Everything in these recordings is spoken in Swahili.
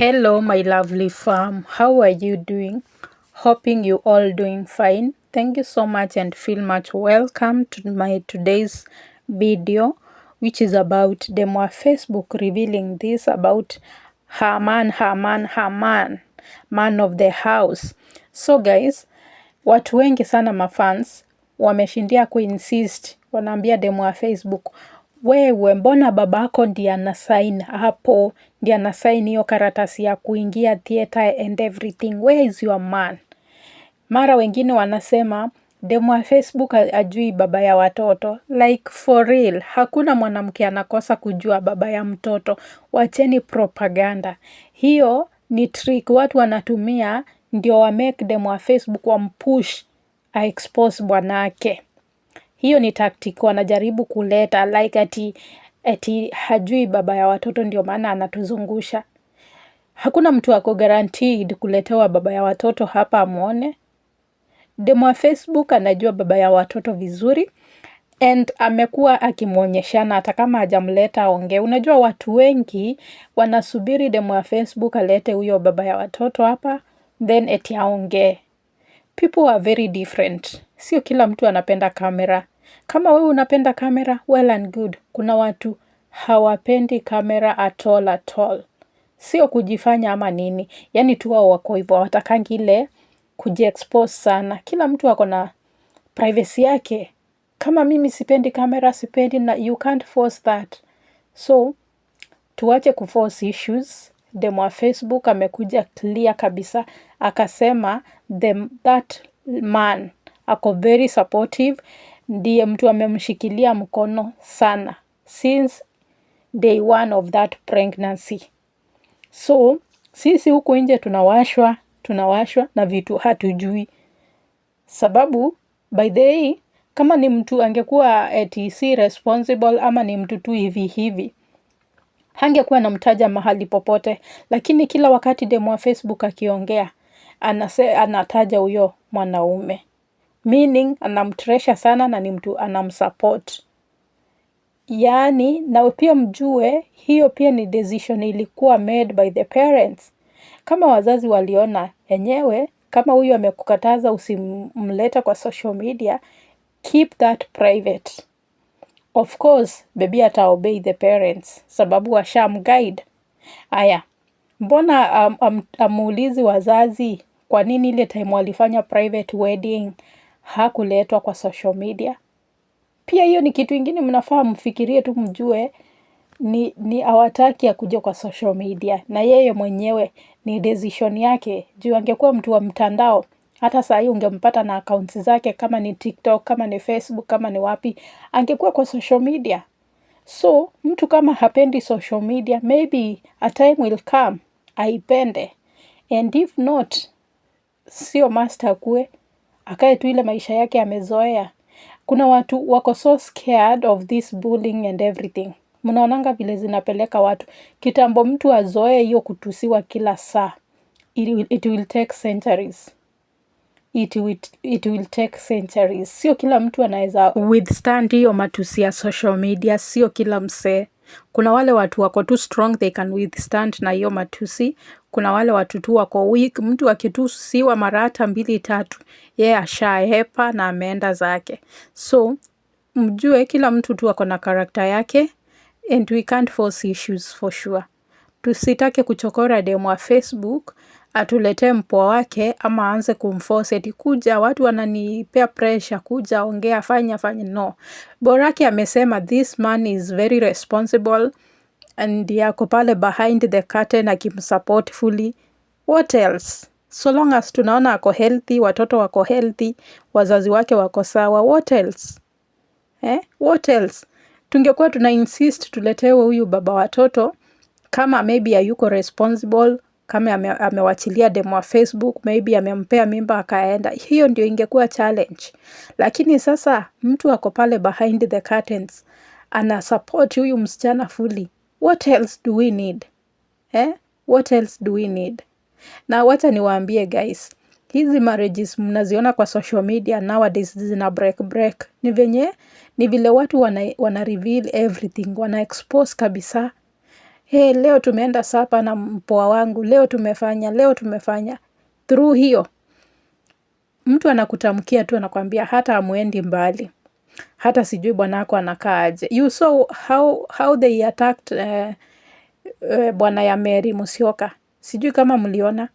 Hello, my lovely fam. How are you doing? Hoping you all doing fine. Thank you so much and feel much welcome to my today's video, which is about Demu wa Facebook revealing this about her man, her man, her man, man of the house. So guys, watu wengi sana mafans wameshindia kuinsist, wanaambia demu wa Facebook, "Wewe mbona babako ndiye anasign hapo, ndiye anasign hiyo karatasi ya kuingia theater and everything? Where is your man?" Mara wengine wanasema demu wa Facebook ajui baba ya watoto. Like for real, hakuna mwanamke anakosa kujua baba ya mtoto. Wacheni propaganda. Hiyo ni trick watu wanatumia ndio wa make demu wa Facebook wampush a expose bwanake. Hiyo ni tactic wanajaribu kuleta, like ati hajui baba ya watoto ndio maana anatuzungusha. Hakuna mtu ako guaranteed kuletewa baba ya watoto hapa amuone. Demu wa Facebook anajua baba ya watoto vizuri and amekuwa akimwonyeshana hata kama hajamleta aongee. Unajua watu wengi wanasubiri demu wa Facebook alete huyo baba ya watoto hapa then eti aongee. People are very different. Sio kila mtu anapenda kamera. Kama wewe unapenda kamera, well and good. Kuna watu hawapendi kamera at all at all. Sio kujifanya ama nini. Yaani tu wao wako hivyo, hawatakangi ile kujiexpose sana. Kila mtu ako na privacy yake. Kama mimi sipendi kamera, sipendi, na you can't force that. So, tuache kuforce issues. Demu wa Facebook amekuja clear kabisa akasema that man ako very supportive, ndiye mtu amemshikilia mkono sana since day one of that pregnancy. So sisi huku nje tunawashwa, tunawashwa na vitu hatujui. Sababu by the way, kama ni mtu angekuwa eti si responsible ama ni mtu tu hivi hivi, hangekuwa anamtaja mahali popote, lakini kila wakati demu wa Facebook akiongea, anataja huyo mwanaume. Meaning anamtreasure sana na ni mtu anamsupport. Yaani, na pia mjue, hiyo pia ni decision ilikuwa made by the parents. Kama wazazi waliona enyewe, kama huyu amekukataza usimlete kwa social media, keep that private. Of course, baby ata obey the parents, sababu washamguide. Aya, mbona amuulizi wazazi kwa nini ile time walifanya private wedding hakuletwa kwa social media? Pia hiyo ni kitu ingine mnafaa mfikirie tu mjue ni hawataki akuje kwa social media, na yeye mwenyewe ni decision yake. Juu angekuwa mtu wa mtandao, hata saa hii ungempata na accounts zake, kama ni TikTok, kama ni Facebook, kama ni wapi, angekuwa kwa social media. So mtu kama hapendi social media, maybe a time will come aipende, and if not, sio must akue, akae tu ile maisha yake amezoea. Kuna watu wako so scared of this bullying and everything. Mnaonanga vile zinapeleka watu. Kitambo mtu azoee hiyo kutusiwa kila saa, it will take centuries. It will take centuries. Sio kila mtu anaweza withstand hiyo matusi ya social media, sio kila msee. Kuna wale watu wako too strong, they can withstand na hiyo matusi. Kuna wale watu tu wako weak, mtu akitusiwa mara hata mbili tatu, yeye ashahepa na ameenda zake. So mjue kila mtu tu ako na character yake and we can't force issues for sure. Tusitake kuchokora demu wa Facebook atuletee mpoa wake ama aanze kumforce eti kuja, watu wananipea pressure, kuja ongea, fanya fanya. No, borake amesema this man is very responsible and yako pale behind the curtain akimsupport fully. What else? So long as tunaona ako healthy, watoto wako healthy, wazazi wake wako sawa, what else? Eh? What else? Tungekuwa tuna insist tuletewe huyu baba watoto kama maybe hayuko responsible, kama amewachilia demu wa Facebook, maybe amempea mimba akaenda, hiyo ndio ingekuwa challenge. Lakini sasa mtu ako pale behind the curtains ana support huyu msichana fully. What else do we need? Eh? What else do we need? Na wacha niwaambie guys, hizi marriages mnaziona kwa social media nowadays zina break break. Ni venye ni vile watu wana reveal everything, wana expose kabisa. Hey, leo tumeenda supper na mpoa wangu, leo tumefanya, leo tumefanya. Through hiyo, mtu anakutamkia tu, anakwambia hata hamuendi mbali, hata sijui bwanako anakaa aje. You saw how they attacked bwana ya Mary Musyoka. Sijui kama mliona.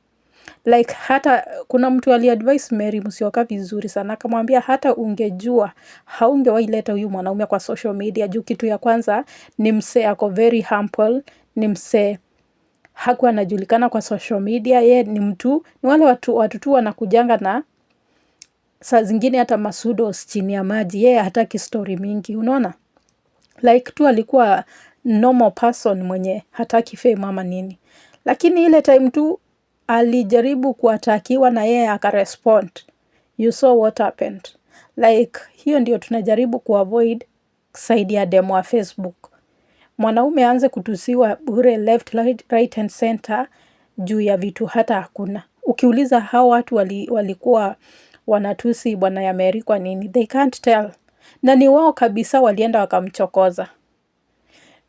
Like hata kuna mtu aliadvise Mary Musyoka vizuri sana, akamwambia hata ungejua haungewahi leta huyu mwanaume kwa social media, juu kitu ya kwanza ni msee ako very humble, ni msee hakuwa anajulikana kwa social media. Ye ni mtu, ni wale watu tu wanakujanga na saa zingine hata mapseudos chini ya maji. Yeye hataki story mingi, unaona, like tu alikuwa normal person mwenye hataki fame ama nini, lakini ile time tu alijaribu kuattackiwa na yeye akarespond, you saw what happened. Like hiyo ndio tunajaribu kuavoid side ya demo wa Facebook. Mwanaume aanze kutusiwa bure left, right and center juu ya vitu hata hakuna. Ukiuliza hao watu walikuwa wanatusi bwana ya Mary kwa nini, they can't tell, na ni wao kabisa walienda wakamchokoza,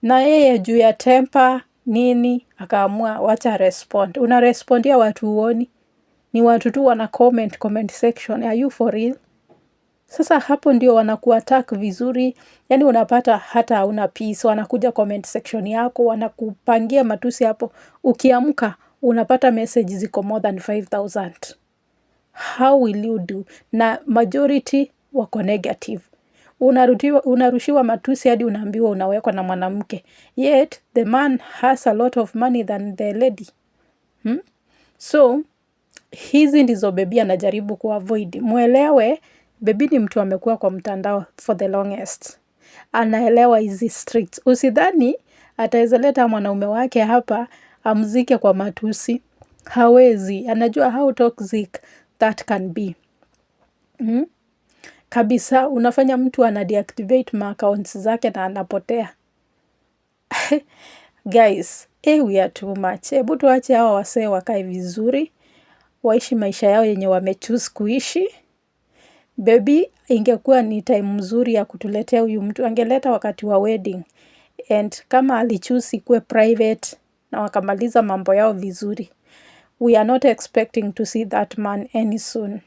na yeye juu ya temper nini akaamua wacha respond. Unarespondia watu huoni, ni watu tu wana comment comment section, are you for real? Sasa hapo ndio wanakuattack vizuri, yani unapata hata hauna peace, wanakuja comment section yako, wanakupangia matusi hapo. Ukiamka unapata message ziko more than 5000. How will you do? Na majority wako negative. Unarushiwa matusi hadi unaambiwa unawekwa na mwanamke. Yet the man has a lot of money than the lady. Hmm? So hizi ndizo Bebi anajaribu kuavoid. Mwelewe Bebi ni mtu amekuwa kwa mtandao for the longest. Anaelewa hizi streets. Usidhani ataweza leta mwanaume wake hapa amzike kwa matusi. Hawezi. Anajua how toxic that can be. Hmm? Kabisa unafanya mtu ana deactivate ma accounts zake na anapotea. Guys, we are too much. Hebu tuache hawa wasee wakae vizuri, waishi maisha yao yenye wamechoose kuishi. Bebi ingekuwa ni time mzuri ya kutuletea huyu mtu, angeleta wakati wa wedding. And kama alichoose ikuwe private na wakamaliza mambo yao vizuri. We are not expecting to see that man any soon.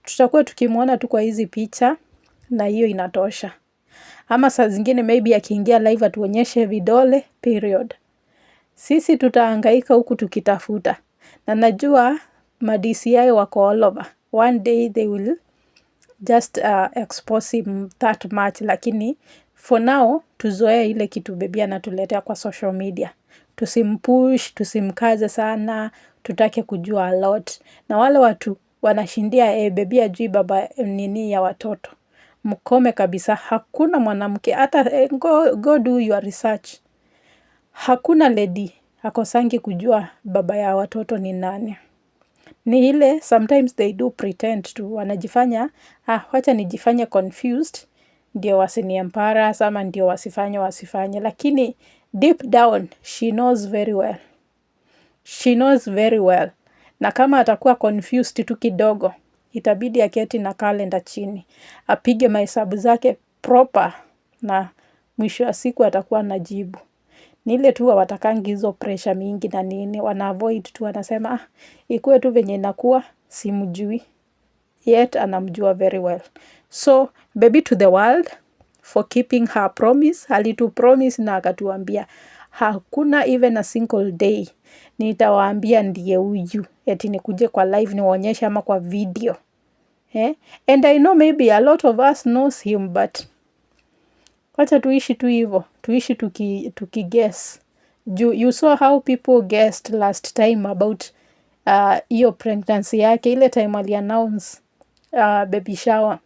Tutakuwa tukimwona tu kwa hizi picha na hiyo inatosha. Ama saa zingine maybe akiingia live atuonyeshe vidole, period. Sisi tutahangaika huku tukitafuta. Na najua ma DCI wako all over. One day they will just expose him that much, lakini for now tuzoee ile kitu Bebi anatuletea kwa social media. Tusimpush, tusimkaze sana, tutake kujua a lot. Na wale watu wanashindia Bebi hajui baba nini ya watoto. Mkome kabisa, hakuna mwanamke hata go do your research. Hakuna lady hakosangi kujua baba ya watoto ni nani. Ni ile sometimes they do pretend to, wanajifanya, ah, wacha nijifanye confused, ndio wasini embarrass ama ndio wasifanye, lakini deep down she knows very well. She knows very well. Na kama atakuwa confused tu kidogo, itabidi aketi na kalenda chini, apige mahesabu zake proper, na mwisho wa siku atakuwa na jibu. Ni ile tu hawatakangi hizo pressure mingi na nini, wana avoid tu, wanasema ah, ikuwe tu venye inakuwa, simjui. Yet anamjua very well. So, Bebi to the world for keeping her promise. Alitu promise na akatuambia hakuna even a single day nitawaambia ndiye huyu, eti nikuje kwa live niwaonyeshe ama kwa video. Eh? And I know maybe a lot of us knows him, but wacha tuishi tu hivyo, tuishi tuki guess. Ju, you saw how people guessed last time about hiyo pregnancy yake, ile time ali announce baby shower.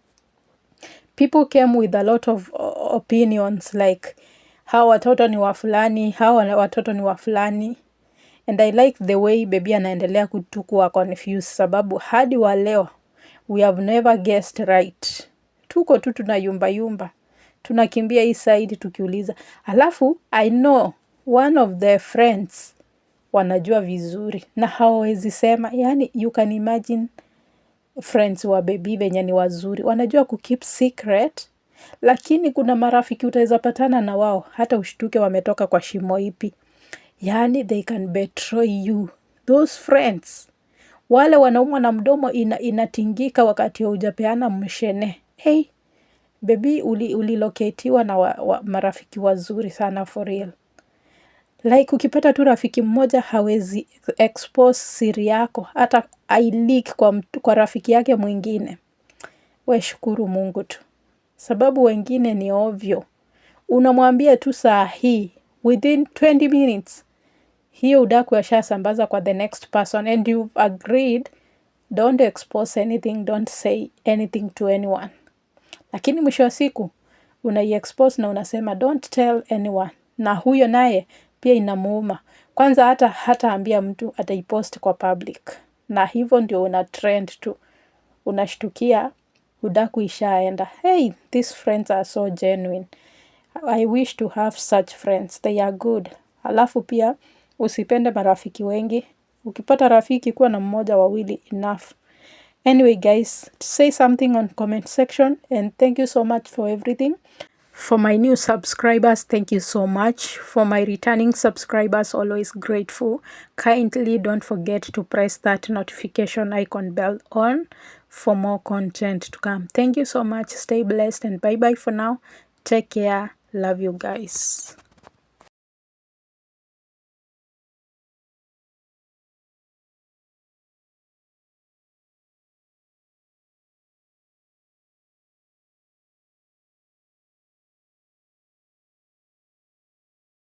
People came with a lot of opinions like hawa watoto ni wa fulani, hawa watoto ni wa fulani. And I like the way Bebi anaendelea kutukuwa confused, sababu hadi wa leo we have never guessed right. Tuko tu tunayumba yumba, tunakimbia hii side tukiuliza. Alafu I know one of the friends wanajua vizuri na hawawezi sema, yani you can imagine friends wa Bebi venye ni wazuri, wanajua kukeep secret, lakini kuna marafiki utaweza patana na wao hata ushtuke wametoka kwa shimo ipi. Yaani they can betray you. Those friends. Wale wanaumwa na mdomo inatingika wakati hujapeana mshene. Hey, baby, ulilocatiwa na marafiki wazuri sana, for real. Like ukipata tu rafiki mmoja hawezi expose siri yako, hata aileak kwa rafiki yake mwingine. We shukuru Mungu tu. Sababu wengine ni ovyo. Unamwambia tu saa hii, within 20 minutes, hiyo udaku ashasambaza kwa the next person, and you've agreed, don't expose anything, don't say anything to anyone. Lakini mwisho wa siku, unaiexpose na unasema don't tell anyone. Na huyo naye pia inamuuma. Kwanza hata hataambia mtu, ataipost kwa public. Na hivyo ndio una trend tu. Unashtukia udaku ishaenda. Hey, these friends are so genuine. I wish to have such friends. They are good. Alafu pia usipende marafiki wengi. Ukipata rafiki, kuwa na mmoja, wawili, enough. Anyway guys, say something on comment section and thank you so much for everything. For my new subscribers, thank you so much. For my returning subscribers, always grateful. Kindly don't forget to press that notification icon bell on for more content to come. Thank you so much. Stay blessed and bye bye for now. Take care. Love you guys.